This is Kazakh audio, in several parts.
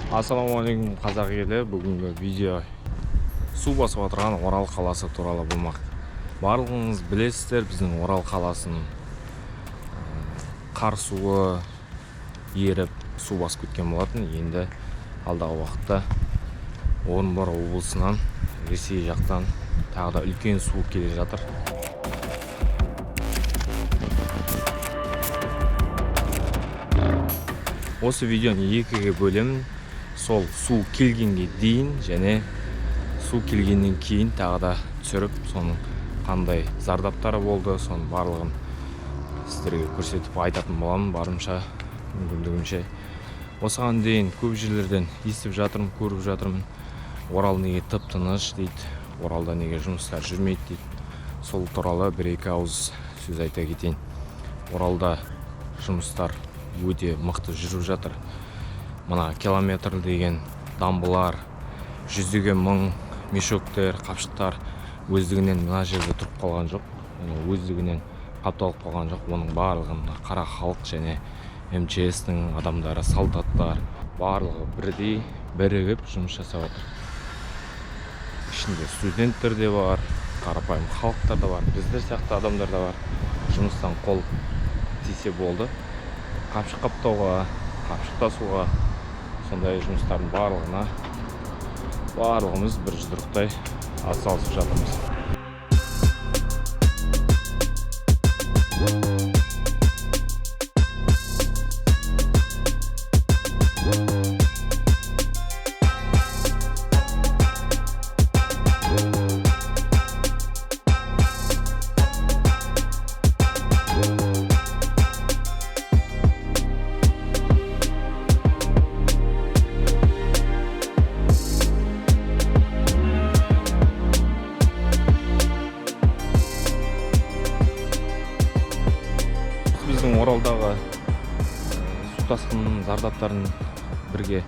Ассалаумағалейкум, қазақ елі! Бүгінгі видео су басып отырған Орал қаласы туралы болмақ. Барлығыңыз білесіздер, біздің Орал қаласын қар суы еріп, су басып кеткен болатын. Енді алдағы уақытта Орынбор облысынан, Ресей жақтан тағы да үлкен су келе жатыр. Осы видеоны екіге бөлемін: сол су келгенге дейін және су келгеннен кейін тағы да түсіріп, соның қандай зардаптары болды, соның барлығын сіздерге көрсетіп айтатын боламын барымша, мүмкіндігімше. Осыған дейін көп жерлерден естіп жатырмын, көріп жатырмын: «Орал неге тып тыныш дейді, Оралда неге жұмыстар жүрмейді?» дейді. Сол туралы бір екі ауыз сөз айта кетейін. Оралда жұмыстар өте мықты жүріп жатыр. Мына километр деген дамбылар, жүздеген мың мешоктер, қапшықтар өздігінен мына жерде тұрып қалған жоқ, яғни өздігінен қапталып қалған жоқ. Оның барлығын мына қара халық және МЧС-тің адамдары, солдаттар, барлығы бірдей бірігіп жұмыс жасап жатыр. Ішінде студенттер де бар, қарапайым халықтар да бар, біздер сияқты адамдар да бар. Жұмыстан қол тисе болды, қапшық қаптауға, қапшық тасуға, сондай жұмыстардың барлығына барлығымыз бір жұдырықтай атсалысып жатырмыз. Біздің Оралдағы су тасқынының зардаптарын бірге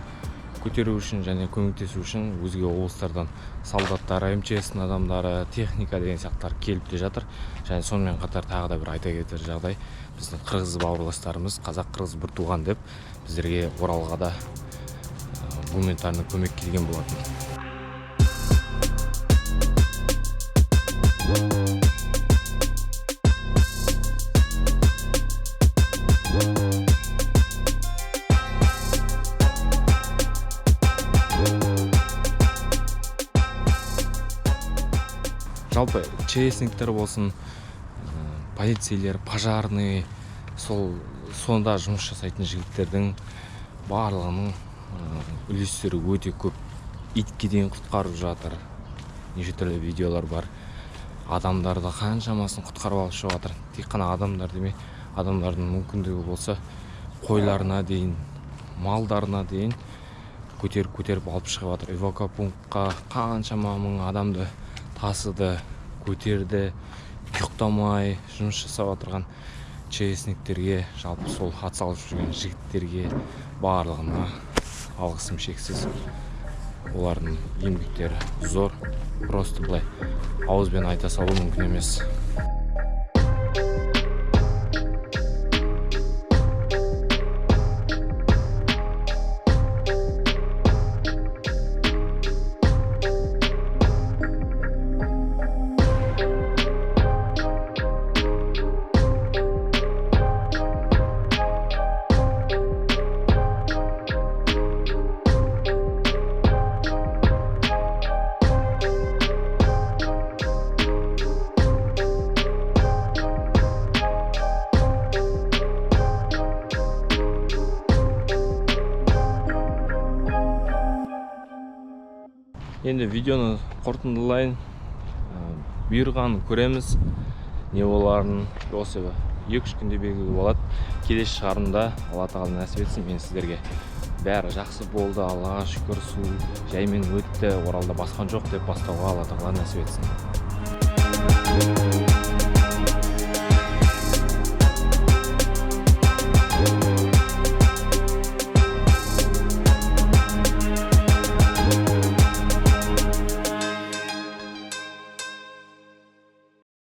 көтеру үшін және көмектесу үшін өзге облыстардан солдаттар, МЧС-ның адамдары, техника деген сияқтылар келіп те жатыр. Және сонымен қатар тағы да бір айта кетер жағдай: біздің қырғыз бауырластарымыз, қазақ қырғыз бір туған деп, біздерге, Оралға да гуманитарный көмек келген болатын. Жалпы ЧСниктер болсын, полицейлер, пожарный, сол сонда жұмыс жасайтын жігіттердің барлығының үлестері өте көп. Итке дейін құтқарып жатыр, неше түрлі видеолар бар. Адамдарды қаншамасын құтқарып алып шығып жатыр. Тек қана адамдар демей, адамдардың мүмкіндігі болса, қойларына дейін, малдарына дейін көтеріп көтеріп алып шығып жатыр. Эвакопунктқа қаншама мың адамды тасыды, көтерді. Ұйықтамай жұмыс жасап отырған ЧСниктерге, жалпы сол атсалысып жүрген жігіттерге, барлығына алғысым шексіз. Олардың еңбектері зор, просто былай ауызбен айта салу мүмкін емес. Енді видеоны қорытындылайын. Бұйырғанын көреміз, не боларын осы 2-3 күнде белгілі болады. Келесі шығарымда, Алла тағала нәсіп етсін, мен сіздерге бәрі жақсы болды, Аллаға шүкір, су жаймен өтті, Оралда басқан жоқ деп бастауға Алла тағала нәсіп етсін.